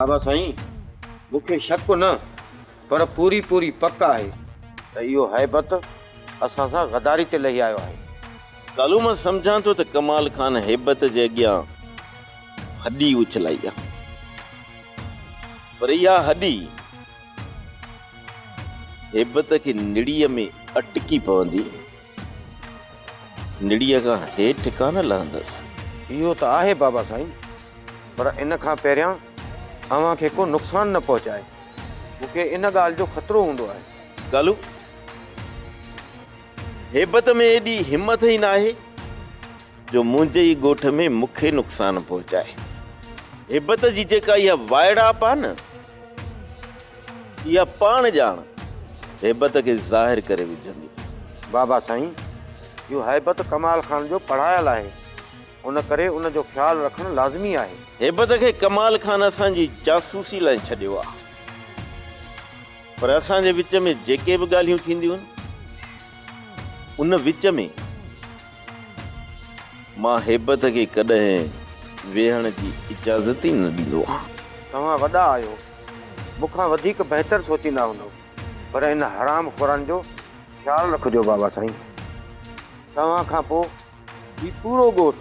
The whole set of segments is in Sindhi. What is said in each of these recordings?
بابا سائين، مون کي شڪ نه پر پوري پوري پڪ آهي ته اهو هيبت اسان سان غداري تي لهي آيو آهي. ڪالو مان سمجهان ٿو ته ڪمال خان هيبت جي اڳيان هڏي اڇلائي آ. پر اها هڏي هيبت کي نڙيء ۾ اٽڪي پوندي. نڙيء کان هيٺ ڪانه لهندس. اهو ته آهي بابا سائين، پر ان کان پهريان اوهان کي ڪو نقصان نه پهچائي، مون کي ان ڳالهه جو خطرو هوندو آهي. ڪالو، هيبت ۾ ايڏي همٿ ئي ناهي جو منهنجي ئي ڳوٺ ۾ مون کي نقصان پهچائي. هيبت جي جيڪا اها وائڙائپ آهي نه، اها پاڻ ڄاڻ هيبت کي ظاهر ڪري وجهندي. بابا سائين، اهو هيبت ڪمال خان جو پڙهايل آهي، ان ڪري ان جو خيال رکڻ لازمي آهي. هيبت کي ڪمال خان اسان جي جاسوسي لاء ڇڏيو آهي، پر اسان جي وچ ۾ جيڪي به ڳالهيون ٿينديون، ان وچ ۾ مان هيبت کي ڪڏهن ويهڻ جي اجازت ئي نه ڏيندو آهيان. توهان وڏا آهيو، مون کان وڌيڪ بهتر سوچيندا هوندؤ، پر ان حرام خورن جو خيال رکجو بابا سائين. توهان کان پوء هي پورو ڳوٺ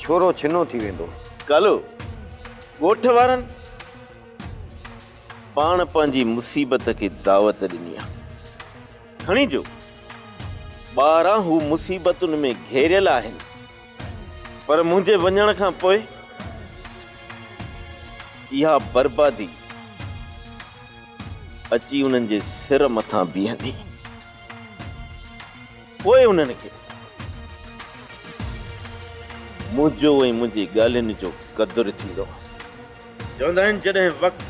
ڇورو ڇنو ٿي ويندو. ڪالو، ڳوٺ وارن پاڻ پنهنجي مصيبت کي دعوت ڏني آهي. کڻي جو ٻاهران هو مصيبتن ۾ گهيريل آهن، پر منهنجي وڃڻ کان پوء اها بربادي اچي انهن جي سر مٿان بيهندي. پوء انهن کي منهنجو ۽ منهنجي ڳالهين جو قدر ٿيندو. چوندا آهن جڏهن وقت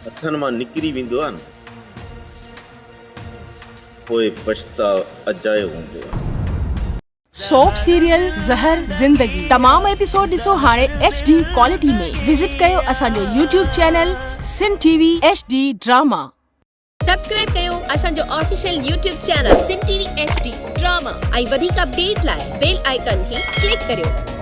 هٿن مان نڪري ويندو آهي نه پوء پڇتاء اجايو هوندو آهي. سوپ سيريل زهر زندگي تمام ايپيسوڊ ڏسو هاڻي ايڇ ڊي ڪوالٽي ۾ وزٽ ڪيو اسان جو YouTube channel Sindh T V H D drama. Subscribe ڪيو اسان جو official YouTube channel Sindh T V H D drama ۽ وڌيڪ اپڊيٽ لاء بيل آئيڪان کي ڪلڪ ڪريو.